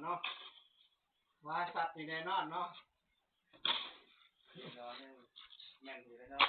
ເນາະ ວ່າສັດນີ້ແນ່ນອນເນາະ ແມ່ນຢູ່ແລ້ວເນາະ.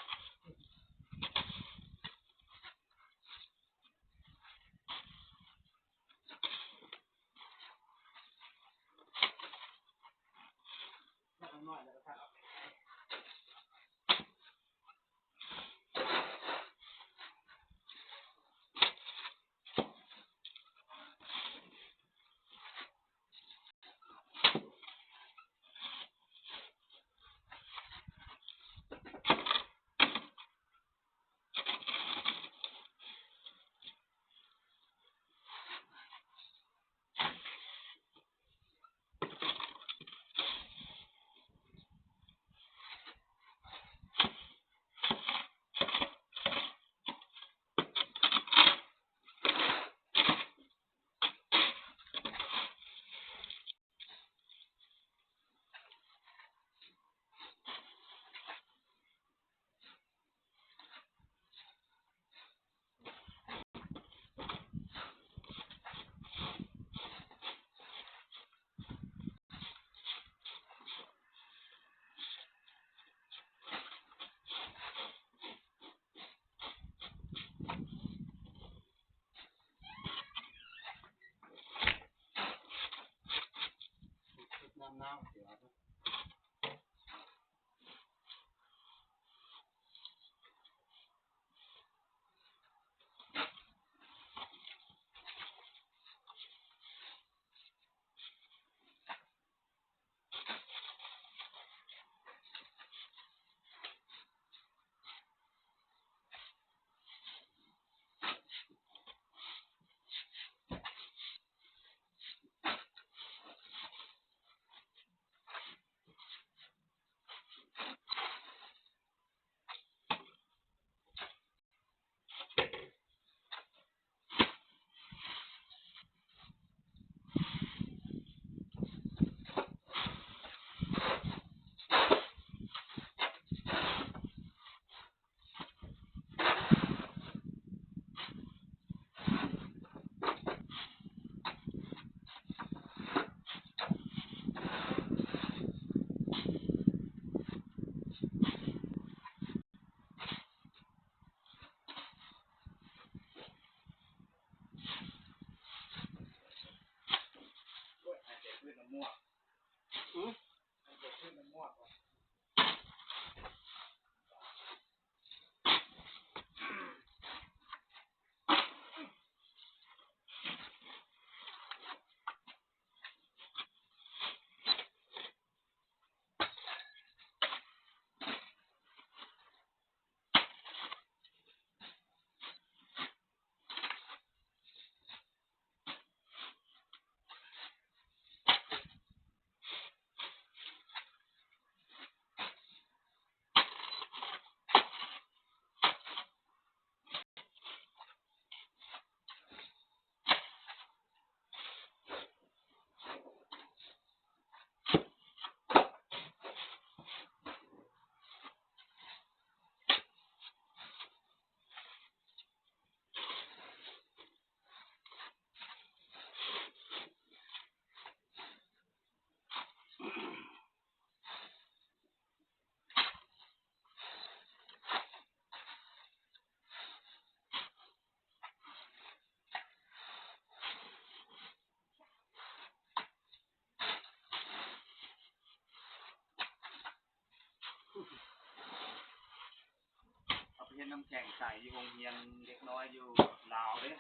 ເອົາໄປເຮັດນ້ຳແຂງໃສຢູ່ໂຮງຮຽນເດັກນ້ອຍຢູ່ລາວເດ້.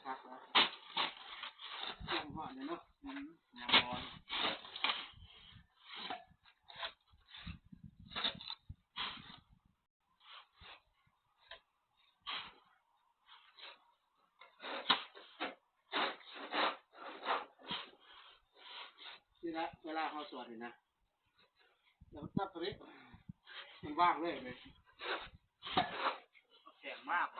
ຄັກເນາະ ຍັງຮ້ອນຢູ່ເນາະ ອືມ ຍັງຮ້ອນ. ນີ້ລະ ເວລາເຮົາສວດນີ້ນະ ແລ້ວມັນຕັດປະເດັນ ມັນວາງເລີຍ ແຂງມາກ. ເ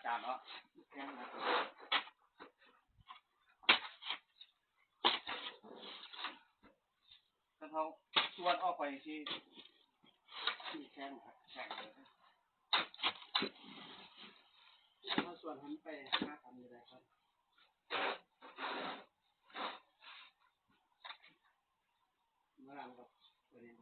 ການເນາະ ແຂງ ຄັນເຮົາສວນອອກໄປຈັ່ງຊີ້ ແຂງ ແຂງເລີຍ ເຮົາສວນໃຫ້ມັນໄປຫາກັນຢູ່ໄດ້ກ່ອນ ມາລຳກັບຕົວນີ້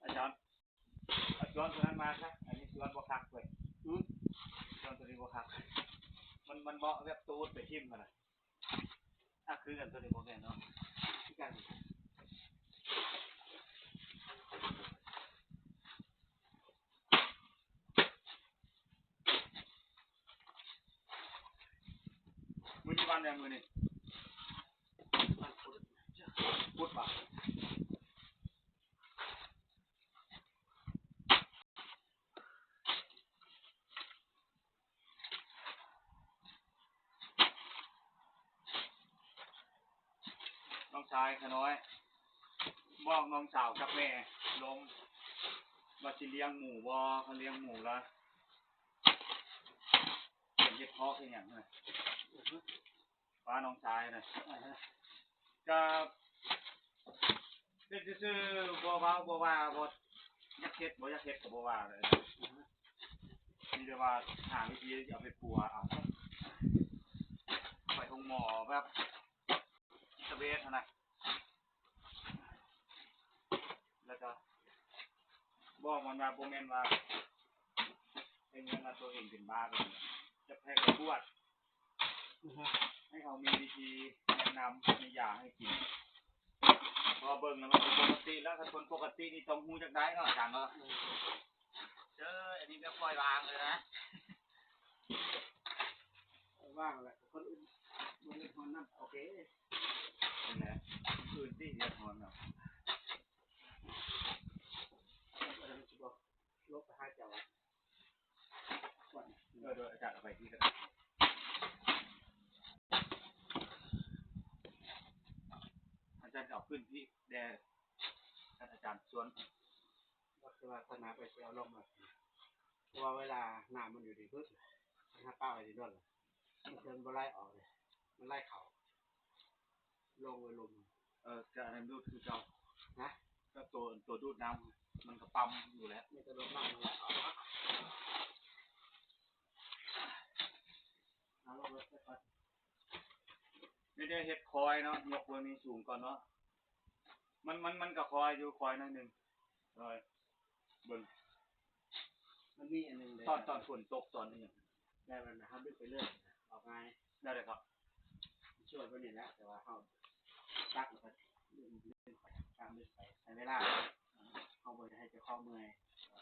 ອາຈານ ເອົາສວນຕົວນັ້ນມາຊະ ອັນນີ້ສວນບໍ່ຄັກເວີຍ ອືມ ສວນຕົວນີ້ບໍ່ຄັກ ມັນ ມັນເໝາະແບບຕູດໄປຖິ້ມຫັ້ນນະ ອ່ະ ຄືກັນ ຕົວນີ້ບໍ່ແມ່ນເນາະ ຄືກັນ ມື້ນີ້ວັນຫຍັງມື້ນີ້? ວັນພຸດ ພຸດຫວາ? ນ້ອງຊາຍຂະນ້ອຍ ບອກນ້ອງສາວກັບແມ່ລົມ ວ່າຊິລ້ຽງໝູບໍ່ ຄັນລ້ຽງໝູລະ ເຮັດເພາະເຮັດຫຍັງຫັ້ນນະ ວ່ານ້ອງຊາຍນະ ກະເຮັດຊື່ໆ ບໍ່ເວົ້າບໍ່ວ່າ ບໍ່ຢາກເຮັດ ບໍ່ຢາກເຮັດກະບໍ່ວ່າເລີຍ ມີແຕ່ວ່າຫາວິທີເອົາໄປປົວເອົາ ໄປໂຮງໝໍແບບຈິດຕະເວດຫັ້ນນະ ແລ້ວກະບອກມັນວ່າບໍ່ແມ່ນວ່າເປັນຫຍັງວ່າໂຕເອງເປັນບ້າ ຢາກໃຫ້ໄປບວດ ໃຫ້ເຂົາມີວິທີແນະນຳ ມີຢາໃຫ້ກິນ ເພາະວ່າເບິ່ງແລ້ວມັນບໍ່ປົກກະຕິແລ້ວ ຄັນຄົນປົກກະຕິນີ້ຕ້ອງຮູ້ຈັກໄດ້ເນາະ ອາຈານເນາະ ເອີ ອັນນີ້ແບບປ່ອຍວາງເລີຍນະ ປ່ອຍວາງແຫຼະ ຄົນອື່ນບໍ່ເດືອດຮ້ອນນຳ ໂອເຄ ນັ້ນແຫຼະ ຄົນອື່ນຕິເດືອດຮ້ອນເນາະ ລົບໄປຫາເຈົ້າ ເອີ ໂດຍ ອາຈານເອົາໄປທີ່ກະໄດ້ ອາຈານກະເອົາຂຶ້ນທີ່ແດ່ ຄັນອາຈານສວນ ກໍຄືວ່າຕອນໜ້າໄປຊິເອົາລົງມາ ເພາະວ່າເວລານ້ຳມັນຢູ່ນີ້ບຶດ ຄັນເຮົາປະໄວ້ນີ້ດົນ ມັນຈະບໍ່ໄຫຼອອກເດ້ ມັນໄຫຼເຂົ້າ ລົງໄວ້ລຸ່ມ ເອີ ກະອັນນັ້ນດູດຄືເກົ່າ ຮະ ກະໂຕ ໂຕດູດນ້ຳ ມັນກະປ້ຳຢູ່ແລ້ວ ມີແຕ່ດູດນ້ຳ ມັນໄຫຼອອກເນາະ ເອົາລົງໄວ້ກ່ອນ ນີ້ໄດ້ເຮັດຄອຍເນາະ ຍົກເບິ່ງນີ້ສູງກ່ອນເນາະ ມັນ ມັນ ມັນກະຄອຍຢູ່ ຄອຍໜ້ອຍໜຶ່ງ ເອີ ເບິ່ງ ມັນມີອັນໜຶ່ງເດ້ ຕອນ ຕອນຝົນຕົກ ຕອນອີ່ຫຍັງ ແບບນັ້ນນະ ເຮົາດຶງໄປເລື້ອຍ ອອກງ່າຍ ໄດ້ເລີຍຄັບ ຊ່ວຍເພິ່ນນີ້ແຫຼະ ແຕ່ວ່າເຮົາຕັກແລ້ວກະດຶງໄປ ຕາມດຶງໄປ ໃຫ້ເວລາ ເຮົາບໍ່ຢາກໃຫ້ເຈົ້າຂອງເມື່ອຍ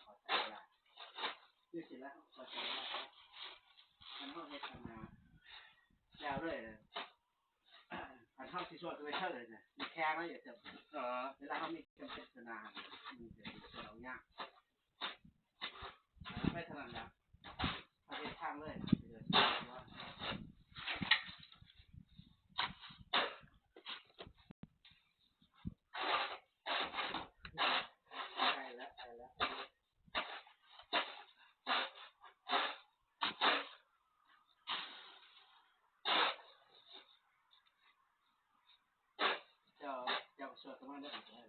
ເຮົາໃຊ້ເວລາ ຈັ່ງຊີ້ແຫຼະ ເຮົາໃຊ້ເວລາ ຄັນເຮົາເຮັດອັນນາ ແລ້ວເລີຍ ຄັນເຮົາຊິສວນໄປເທິງເລີຍນະ ມັນແຂງເນາະ ເອີ ເວລາເຮົາມີຈຳເປັນນາ ມັນຈະສວນອອກຍາກ ໄປເທົ່ານັ້ນລະ ເຮົາເຮັດທາງເລີຍ ໃກ້ແລ້ວ ໃກ້ແລ້ວ. ເຈົ້າ ເຈົ້າສວດປະມານໃດກໍໄດ້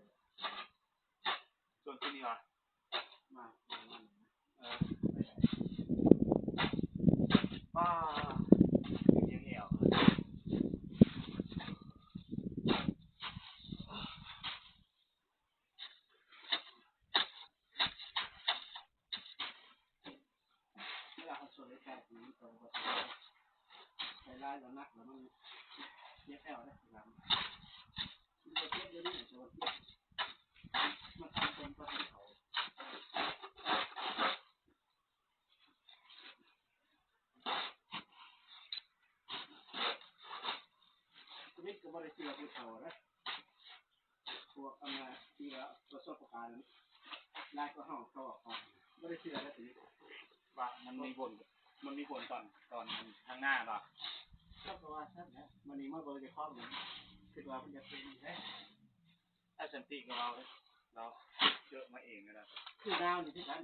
ສວດທີ່ນີ້ຫວາ? ມາ ມາ ມາ ເອີ ໄປ ປ້າ ຮຽງແອວ. ເ າຍແລ້ວໜັກແລ້ວມັນເຈັບແອວເດ້ ມັນບໍ່ເຈັບດຽວນີ້ ແຕ່ວ່າມັນທຳຄົນປະເທດເຂົາ ຊີວິດກໍບໍ່ໄດ້ເຊື່ອຜູ້ເຖົ້າເດ້. ພວກອັນນ່າທີ່ວ່າປະສົບການຫຼາຍກວ່າເຮົາ ເຂົາອອກໄປບໍ່ໄດ້ເຊື່ອແລ້ວ ວ່າມັນມີຜົນ ມັນມີຜົນຕອນ ຕອນທາງໜ້າບໍ່? ເຂົາກໍວ່າຊັ້ນແຫຼະ ມື້ນີ້ມາເບິ່ງເຈົ້າຂອງ ຄິດວ່າມັນຈະເປັນແທ້. ອ້າຍສັນຕິກໍເວົ້າ ລາວເຈີມາເອງນະ ຄືນາວນີ້ຄືກັນ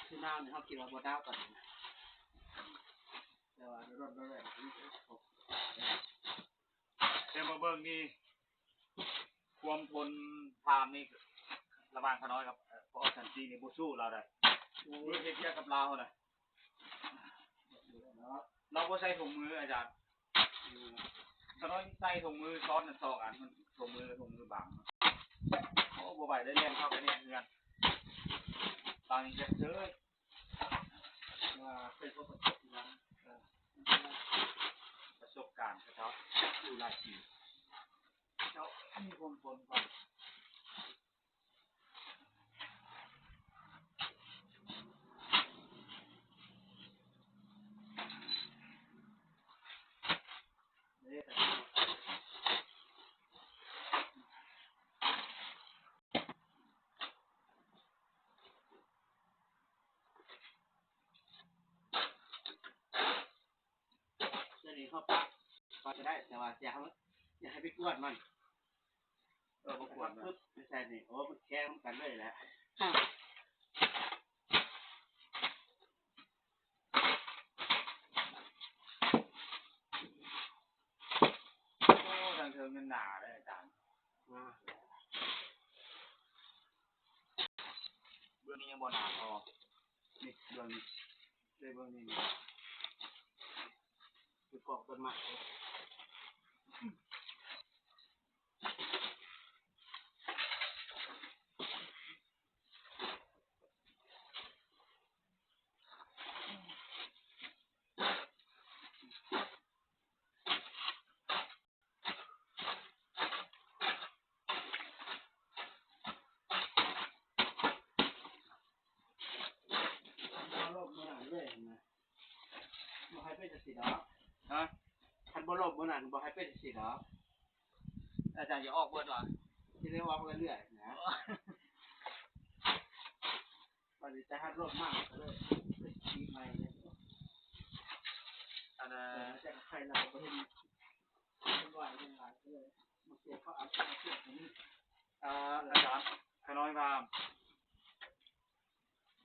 ຄືນາວນີ້ເຮົາຄິດວ່າບໍ່ໜາວປານໃດນະ ແຕ່ວ່າດົນໆ ແຕ່ມາເບິ່ງນີ້ ຄວາມທົນທານນີ້ ລະຫວ່າງຂ້ານ້ອຍກັບ ເອີ ພໍ່ສັນຕິນີ້ບໍ່ສູ້ລາວໄດ້ ເຮັດວຽກກັບລາວນະ ລາວບໍ່ໃສ່ຖົງມືອາຈານ ຂ້ານ້ອຍໃສ່ຖົງມືຊ້ອນກັນສອງອັນ ຖົງມືກັບຖົງມືບາງ ໂອ້ ບໍ່ໄຫວເລີຍ ແລ່ນເຂົ້າໄປໃນເຮືອນ ບາງເຮັດເຊີຍ ວ່າເຄີຍພົບປະສົບການ ເອີ ປະສົບການເຂົາເຈົ້າຢູ່ຫຼາຍປີ ເຈົ້າມີຄວາມທົນກ່ອນ. ຕົວນີ້ເຮົາປະ ປະກໍໄດ້ ແຕ່ວ່າຢ່າໃຫ້ ຢ່າໃຫ້ໄປກວດມັນ ເອີ ບໍ່ກວດມັນ ປຶບ ໃສ່ນີ້ ໂອ້ ມັນແຂງນຳກັນເລີຍແຫຼະ. ໂອ້ ທາງເທິງນັ້ນໜາເດ້ອາຈານ ອ່າ ເບື້ອງນີ້ຍັງບໍ່ໜາພໍ ນີ້ເບື້ອງນີ້ ເດ້ເບື້ອງນີ້ ຄືກອກຕົ້ນໄມ້. ບໍ່ລົບມື້ນັ້ນເລີຍຫັ້ນນະ ບໍ່ໃຫ້ເປັນຈັ່ງຊີ້ດອກ ຮະ ຄັນບໍ່ລົບມື້ນັ້ນບໍ່ໃຫ້ເປັນຈັ່ງຊີ້ດອກ ອາຈານຢ່າອອກເບິດວ່າ ຊິໄດ້ອອກເລື້ອຍໆນະ ບັດນີ້ຈະຫັດລົບມາກໍເລີຍ ເປັນປີໃໝ່ເລີຍ ອັນ ເອີ ແຕ່ໄຄລາວບໍ່ເຫັນ ເປັນຫຼາຍເປັນຫຼາຍ ກໍເລີຍມາເສຍເຂົາອາດຈະມາເສຍຕົວນີ້ ອ່າ ອາຈານ ຂ້ານ້ອຍວ່າ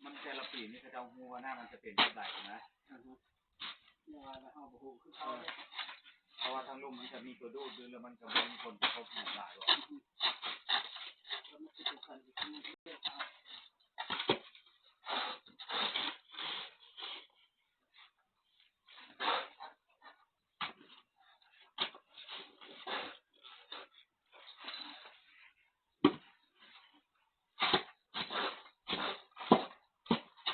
ມັນແຕ່ລະປີນີ້ເຂົາເຈົ້າຮູ້ວ່ານ້ຳມັນຈະເປັນແບບໃດນະ ອືຮຶ ແຕ່ວ່າເຮົາບໍ່ຮູ້ຄືເຂົາເດ້ ເພາະວ່າທາງລຸ່ມມັນຈະມີຕົວດູດຢູ່ ແລ້ວມັນກໍບໍ່ມີຜົນກະທົບຫຍັງຫຼາຍດອກ ອືຮຶ ແລ້ວມັນຊິເປັນສັນອີກ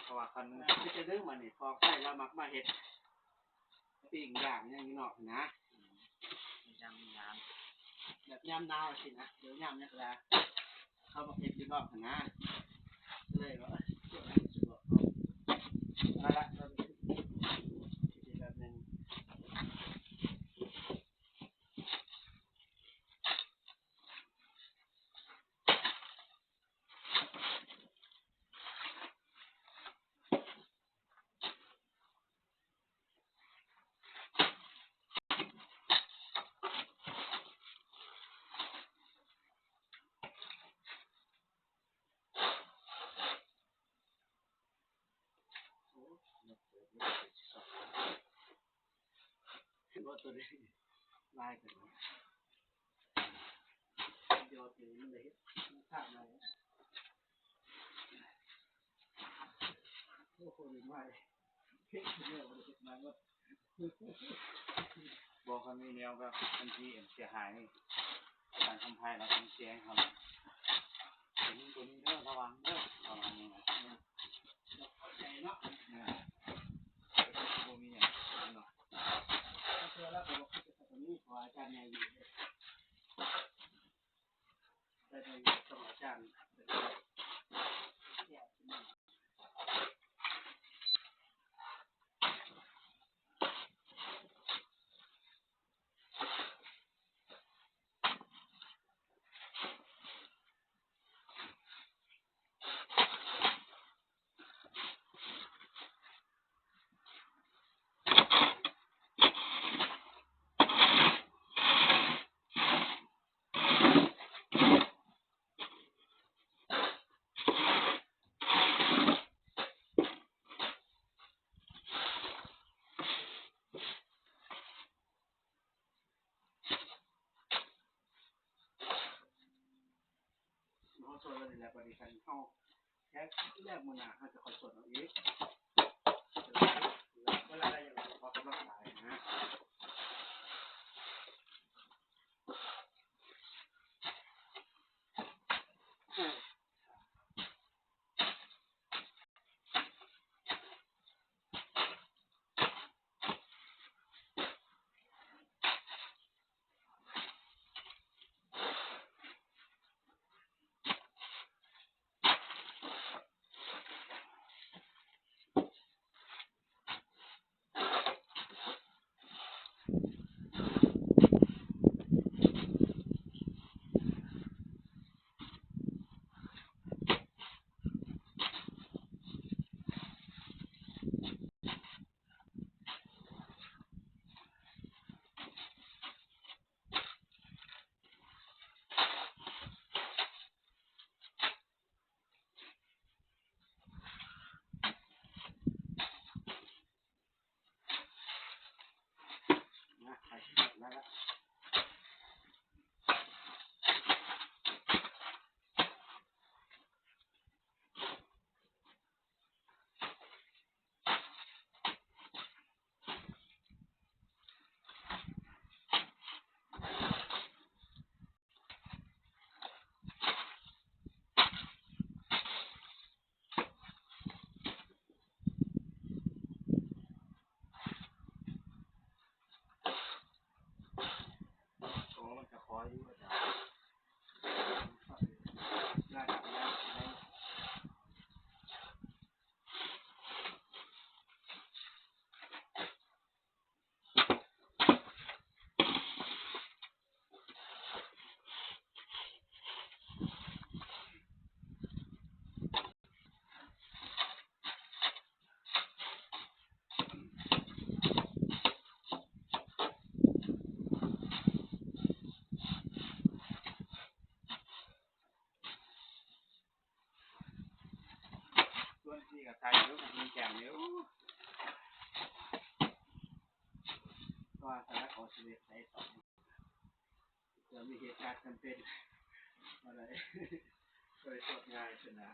ເພາະວ່າຄັນ ຄືຈະດຶງມານີ້ ພໍ່ໄຄລາວມັກມາເຮັດ ປີ້ງຍ່າງຫຍັງຢູ່ນອກຫັ້ນນະ ອືມ ຍາມ ຍາມ ແບບຍາມໜາວຊີ້ນະ ຫຼືຍາມຫຍັງກໍໄດ້ ເຂົາມາເຮັດຢູ່ນອກຫັ້ນນະ ກໍເລີຍວ່າ ເອີ ເອົາລະ ເປັນແບບໜຶ່ງ. ເຫັນບໍ່ ຕົວນີ້ລາຍຂຶ້ນ ຍອດນີ້ມັນໄດ້ເຮັດ ມັນຂາດໄດ້ ໂອ້ໂຫ ນີ້ໃໝ່ ເຮັດແນວບໍ່ໄດ້ເຮັດໃໝ່ໝົດ ບໍ່ ຄັນມີແນວແບບອັນທີ່ເສຍຫາຍນີ້ ອາຈານຄຳໄພລາວຕ້ອງແຈ້ງເຮົາ ຕົວນີ້ ຕົວນີ້ເດີ ລະວັງເດີ ປະມານນີ້ນະ ເຂົ້າໃຈເນາະ ເອີ ບໍ່ມີຫຍັງເນາະ. ເຮົາສ່ວນແລ້ວນີ້ແຫຼະ ບັດນີ້ຄັນເຮົາແຍກ ແຍກມື້ໜ້າເຮົາຈະຄ່ອຍສ່ວນເອົາອີກ ເວລາໄດ້ຢ່າງ ພໍກຳລັງກາຍນະ. ໂອ້ ມັນກະຄ່ອຍຢູ່ອາຈານ ລະດັບນ້ຳໄດ້. ສ່ວນທີ່ກະໃສ່ຢູ່ ມັນແຈ່ມຢູ່ ແຕ່ວ່າສະລັດອອກສິເຮັດໃສ່ສອງ ເພື່ອມີເຫດການຈຳເປັນ ບໍ່ໄດ້ ບໍ່ໄດ້ສອດງ່າຍຊັ້ນນະ.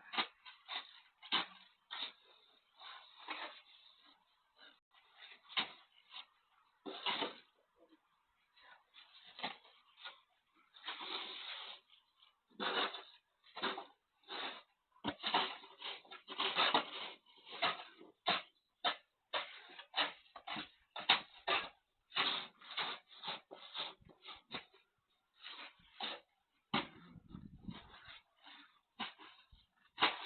ໂ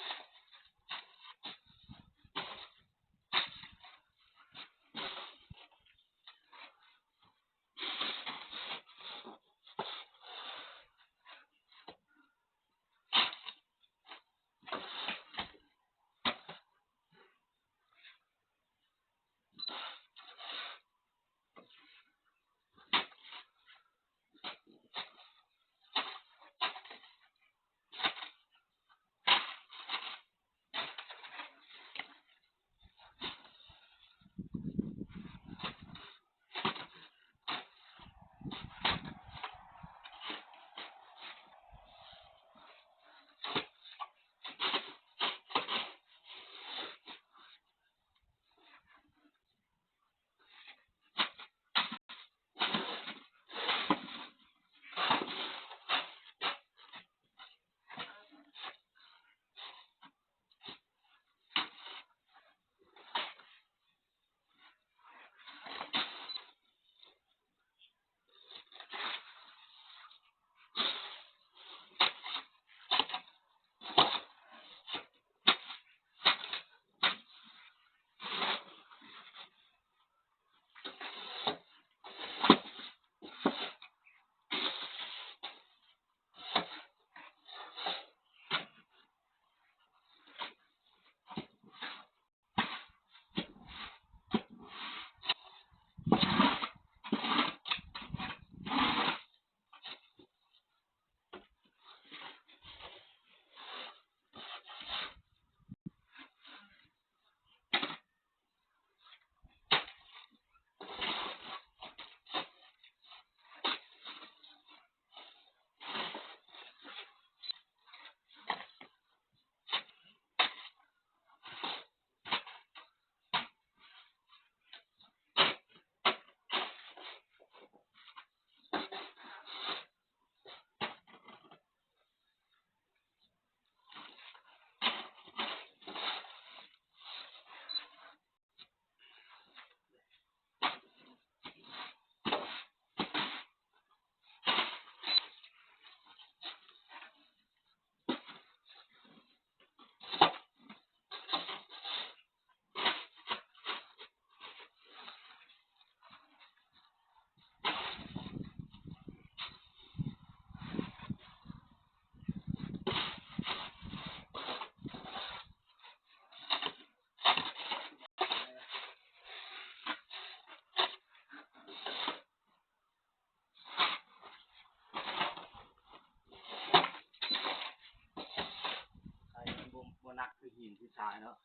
ໜັກຄືຫີນຄືຊາຍເນາະ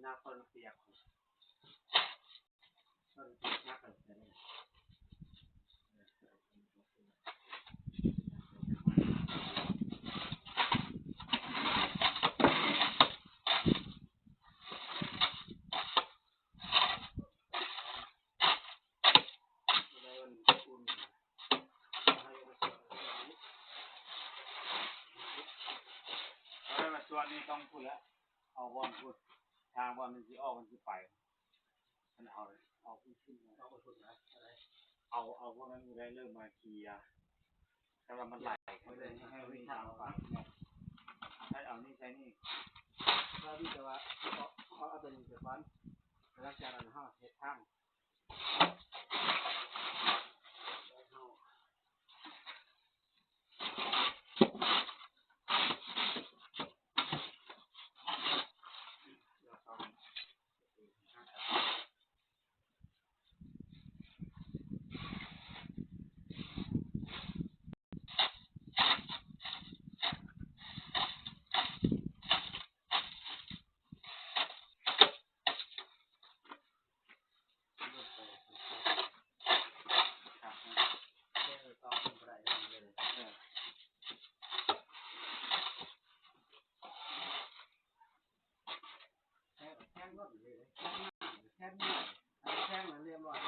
ໜັກຄົນປຽກ ຄົນປຽກໜັກເລີຍ. ເອົາໄວ້ມາສວນນີ້ຕ້ອງພຸ້ນແຫຼະ ເອົາບ່ອນພຸ້ນ ທາງບ່ອນມັນຊິອອກມັນຊິໄປ ມັນເອົາ ເອົາພຸ້ນຂຶ້ນມາ ເອົາພຸ້ນນະ ເອົາ ເອົາພວກນັ້ນໄດ້ເລີ່ມມາເຄຍ ແຕ່ວ່າມັນຫຼາຍ ເອົານີ້ໃສ່ນີ້ ເອົານີ້ໃສ່ນີ້ ເອົາ ເອົາ ເອົາໂຕນີ້ໄປກ່ອນ ຫຼັງຈາກນັ້ນເຮົາເຮັດທາງ. ແທງ ແທງລົດເລີຍ ແທງ ແທງ ແທງແລ້ວຮຽບຮ້ອຍ.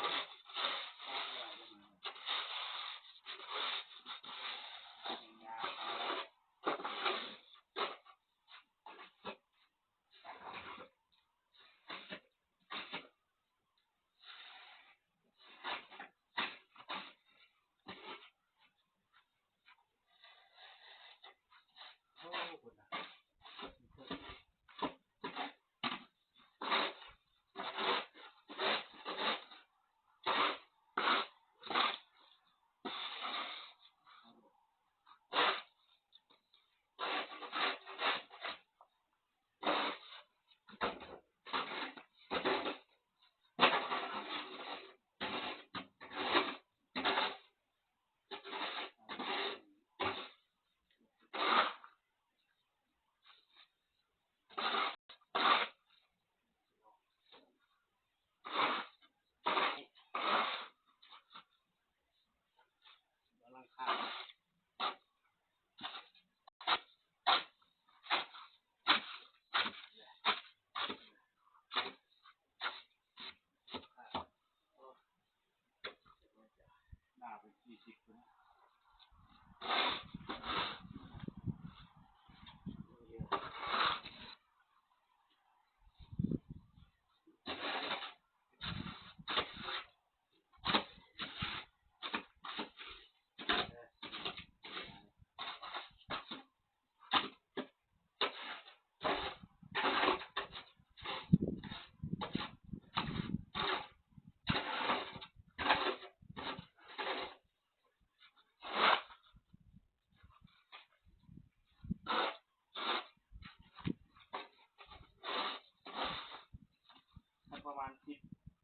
ປະມານສິບ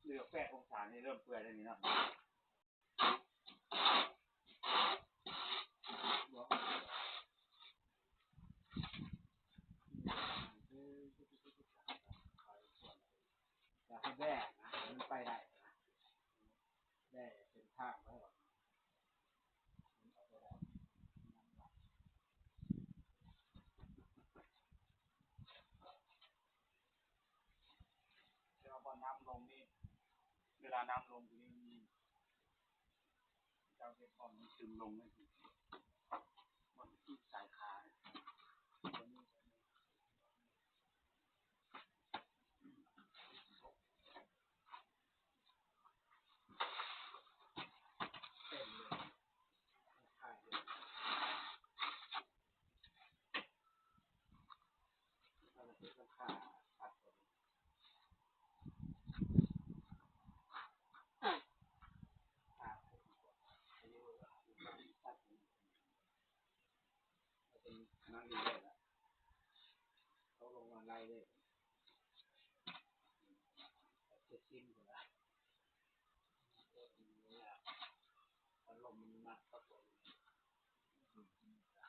ຫຼື ແປດອົງສານີ້ເລີ່ມເປື່ອຍແລ້ວນີ້ເນາະ. ຢາກໃຫ້ແບກນະ ມັນໄປໄດ້ນະ ແບກເປັນທາງໄວ້ ແຕ່ວ່າບ່ອນນ້ຳລົງນີ້ ເວລານ້ຳລົງນີ້ ເຈົ້າເຮັດບ່ອນມັນຊຶມລົງນີ້ ບ່ອນທີ່ສາຍຄາ ເຕັມເລີຍ ຂາຍເລີຍ ເອົາລະເຮັດລາຄາ ເປັນອັນນັ້ນດີແລ້ວລະ ຕົກລົງມາໄລ່ເລີຍ ເສັດສິ້ນພຸ້ນລະ ອາລົມມັນມັດກັບຕົວ ອືມ ມັນກະ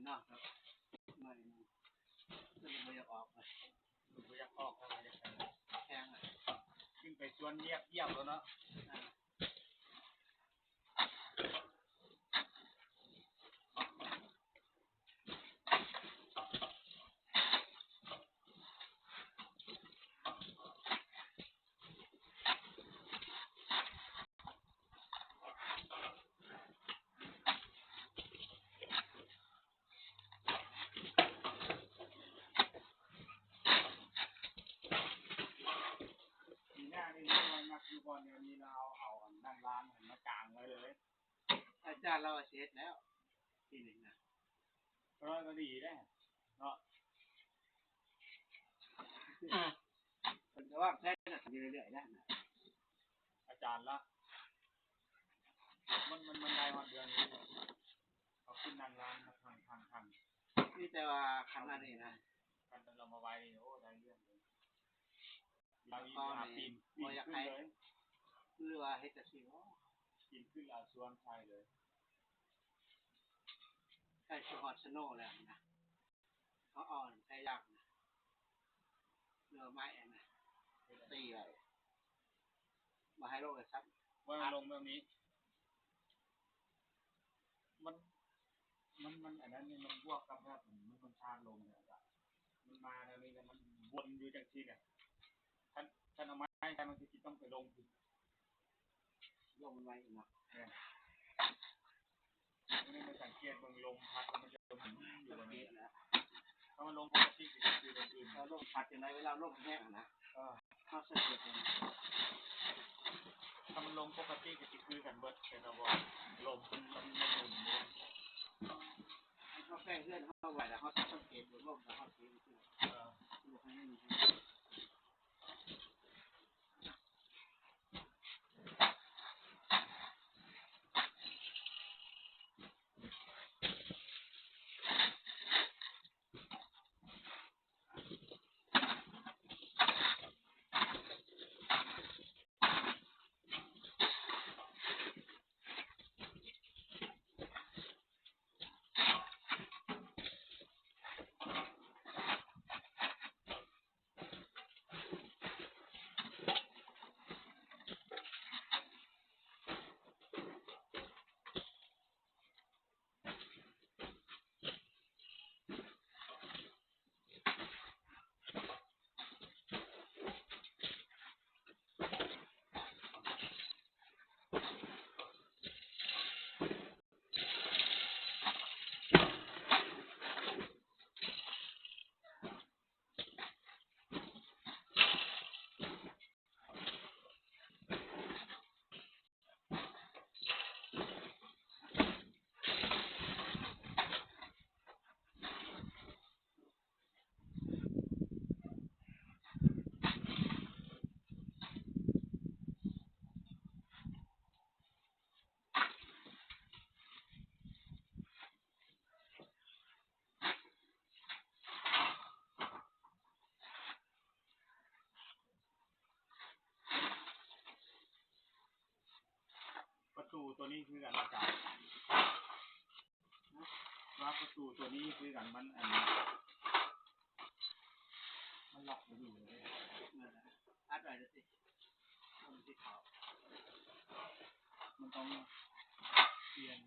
ເນາະ ໜ້ອຍໜຶ່ງ ມັນບໍ່ຢາກອອກ ບໍ່ຢາກອອກ ແຮງ ຂຶ້ນໄປຊວນຢຽບໆ ແລ້ວເນາະ. ປີໜ້ານີ້ ມັກຢູ່ບ່ອນແນວນີ້ ລາວເອົາອັນນັ້ນລ້າງ ມາກາງໄວ້ເລີຍ. ອາຈານລາວວ່າຊິເຮັດແລ້ວ ປີນີ້ນະ ກໍ ກໍດີເດ້ເນາະ. ເພິ່ນກໍວາງແຜນກັນຢູ່ເລື້ອຍໆ ນະ ອາຈານລະ ມັນ ມັນ ມັນໄດ້ຮອດເດືອນນີ້ ເຂົາຂຶ້ນນັ່ງລ້າງທັງ ທັງ ທັງ ມີແຕ່ວ່າຄັນອັນນີ້ນະ ຄັນເຮົາມາໄວ້ນີ້ ໂອ້ ໄດ້ເລື່ອງເລີຍ. ລາວອີກຫ້າປີ ປີນຂຶ້ນເລີຍ ຫຼືວ່າເຮັດຈັ່ງຊີ້ບໍ່ ປີນຂຶ້ນແລ້ວເອົາຊວນໃສ່ເລີຍ. ໃກ້ຊິຮອດສະໂນແລ້ວນະ ເຮົາເອົາໄຟຢາກນະ ຫຼືວ່າໄມ້ອັນນະ ຕີໄວ້ ບໍ່ໃຫ້ລົງເລີຍຊ້ຳ ບໍ່ໃຫ້ລົງແບບນີ້. ມັນ ມັນ ມັນອັນນັ້ນນີ້ ມັນບວກກັບແບບ ມັນ ມັນທາດລົງແລ້ວກະ ມັນມາແນວນີ້ແລ້ວ ມັນວົນຢູ່ຈັ່ງຊີ້ແຫຼະ. ຄັນ ຄັນເອົາໄມ້ໃສ່ ມັນຄືຊິຕ້ອງໄປລົງ ລົງໄວ້ເນາະ. ແມ່ນ ນີ້ມາສັງເກດເບິ່ງ ລົມພັດ ມັນຈະລົມຢູ່ແບບນີ້. ຖ້າມັນລົມປົກກະຕິ ກໍຄືແບບອື່ນ ຖ້າລົມພັດຈັ່ງໃດ ເວລາລົມແຮງນະ ເອີ ເຮົາສັງເກດເບິ່ງ ຖ້າມັນລົມປົກກະຕິກໍຊິຄືກັນເບິດ ແຕ່ວ່າລົມມັນ ມັນ ມັນໝູນ ເຮົາແປງເຮືອນເຮົາໄວ້ແລ້ວ ເຮົາສັງເກດເບິ່ງລົມ ແລ້ວເຮົາຊິ ເອີ ບໍ່ໃຫ້ມັນປະຕູຕົວນີ້ຄືກັນ ອາຈານ ວ່າປະຕູຕົວນີ້ຄືກັນ ມັນ ອັນ ມັນລັອກບໍ່ຢູ່ເລີຍ ອັດໄວ້ເລີຍຕິ ມັນຊິເຂົ້າ ມັນຕ້ອງປ່ຽນ.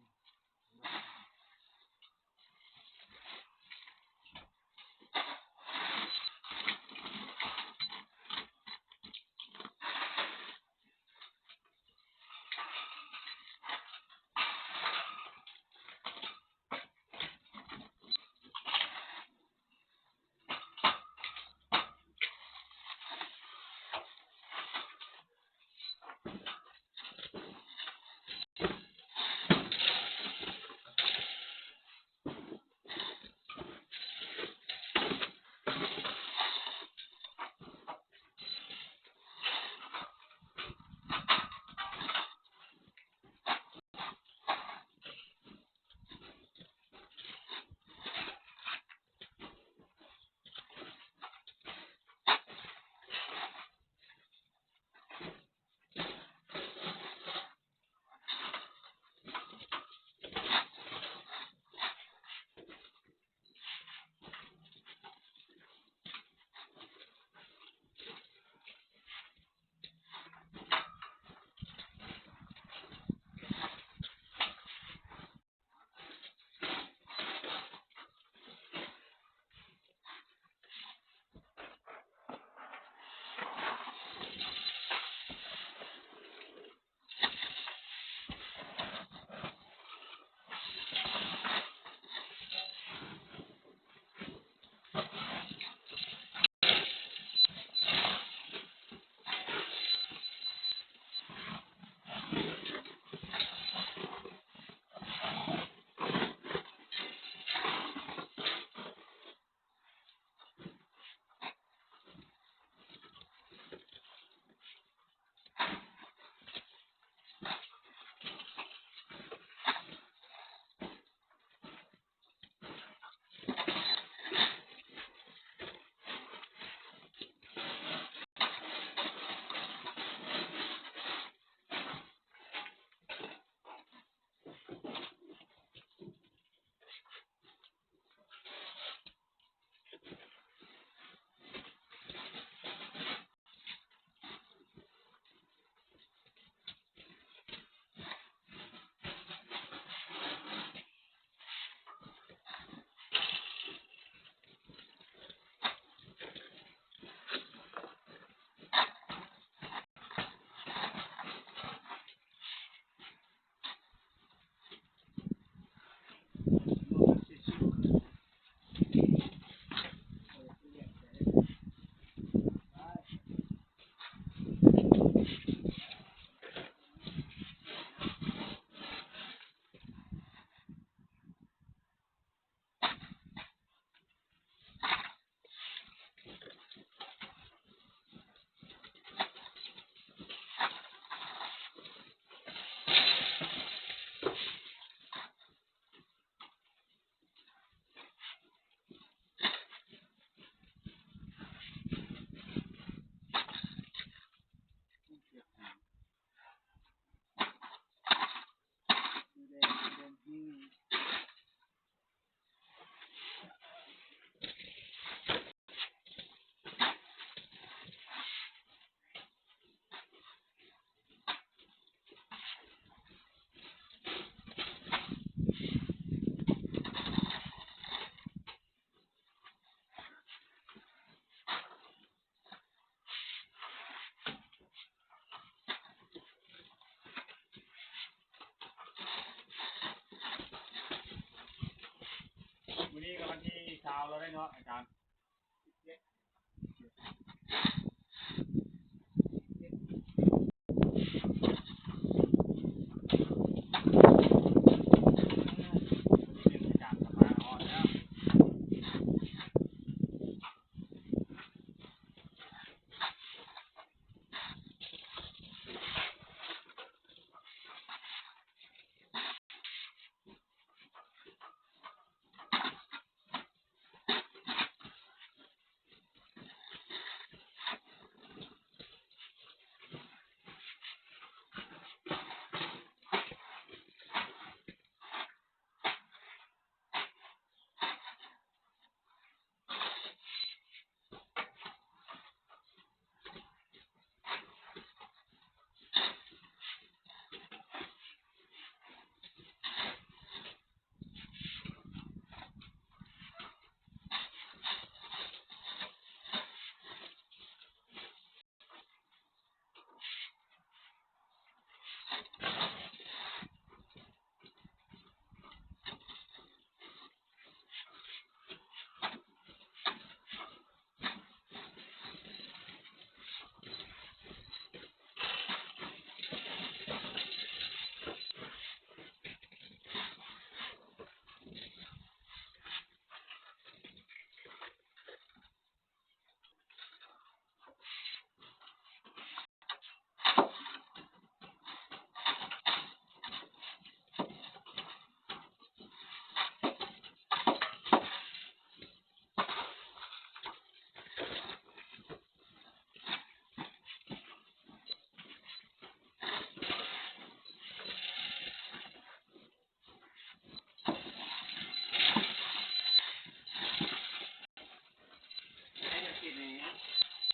ນີ້ກໍວັນທີຊາວແລ້ວເດ້ເນາະອາຈານ.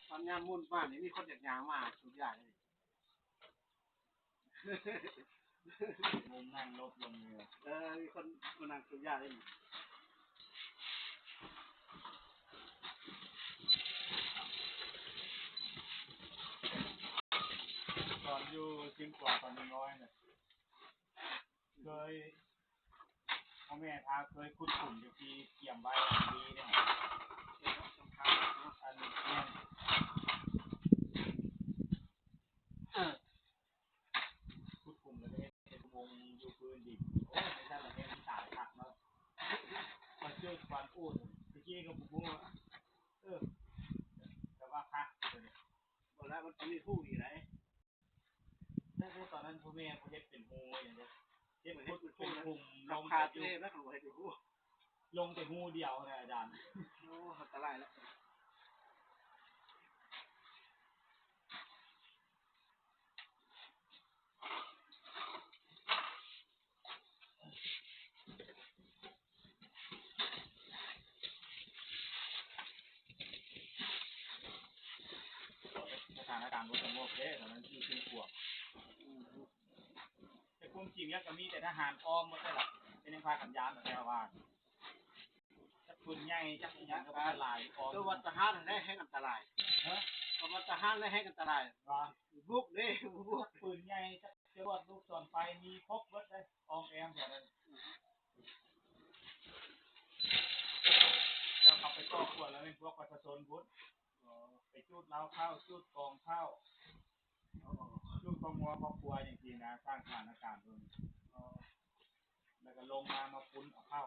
ຕອນຍາມໝຸ່ນບ້ານນີ້ ມີຄົນຢາກຍ່າງມາສູບຢາເດ້. ມຸມນັ່ງຫຼົບລົງຢູ່. ເອີ ມີຄົນມານັ່ງສູບຢາເດ້. ຕອນຢູ່ຊຽງຂວາງຕອນນ້ອຍໆນະ ເຄີຍ ພໍ່ແມ່ພາເຄີຍຂຸດຂຸມຢູ່ທີ່ກຽມໄວ້ດີເດ້. ອັນ ແມ່ນ ເອີ ຂຸດຂຸມແລ້ວກໍເຮັດ ເຮັດອຸໂມງຢູ່ພື້ນດິນ. ໂອ້ຍ ຈັ່ງຊັ້ນລະແມ່ນຕາຍຄັກເນາະ. ຄວາມເຊື່ອຄວາມໂອດ ຕະກີ້ກໍບໍ່ຮູ້. ເອີ ແຕ່ວ່າຄັກ ບໍ່ແລ້ວມັນມີຮູອີກໄດ. ແຕ່ຕອນນັ້ນພໍ່ແມ່ເຂົາເຮັດເປັນຮູຫຍັງເດ້ ເຮັດຂຸດເປັນຂຸມລົງແຕ່ຢູ່ ແລ້ວເຂົາເຮັດເປັນຮູ ລົງແຕ່ຮູດຽວນະອາຈານ. ໂອ້ ອັນຕະລາຍແລ້ວ. ສະຖານະການບໍ່ສະຫງົບເດ້ ຕອນນັ້ນທີ່ຂຶ້ນຂວບ. ແຕ່ຄວາມຈິງແລ້ວກໍມີແຕ່ທະຫານອ້ອມໝົດເດ້ລະ ເປັນຫຍັງພາກັນຢ້ານແທ້ວ່າ ຈັກປືນໃຫຍ່ຈັກອີ່ຫຍັງກໍບໍ່ຫຼາຍ ກໍວ່າທະຫານຫັ້ນແຫຼະແຮ່ງອັນຕະລາຍ. ຮະ? ກໍວ່າທະຫານແຫຼະແຮ່ງອັນຕະລາຍ. ວ່າ ບຸກເດ້ ບຸກ ຈັກປືນໃຫຍ່ ຈັກຈະລວດລູກສອນໄຟ ມີຄົບເບິດເດ້ ອ້ອມແອ້ມແຖວນັ້ນ. ແລ້ວເຂົາໄປກໍ່ຂວັນແລ້ວແມ່ນພວກປະຊາຊົນພຸ້ນ ໄປຈູດເຫຼົ້າເຂົ້າ ຈູດກອງເຂົ້າ ຈູດຄອບຄົວ ຄອບຄົວຫຍັງຊີ້ນະ ສ້າງສະຖານະການເພິ່ນ ແລ້ວກໍລົງມາ ມາປຸ້ນເອົາເຂົ້າ.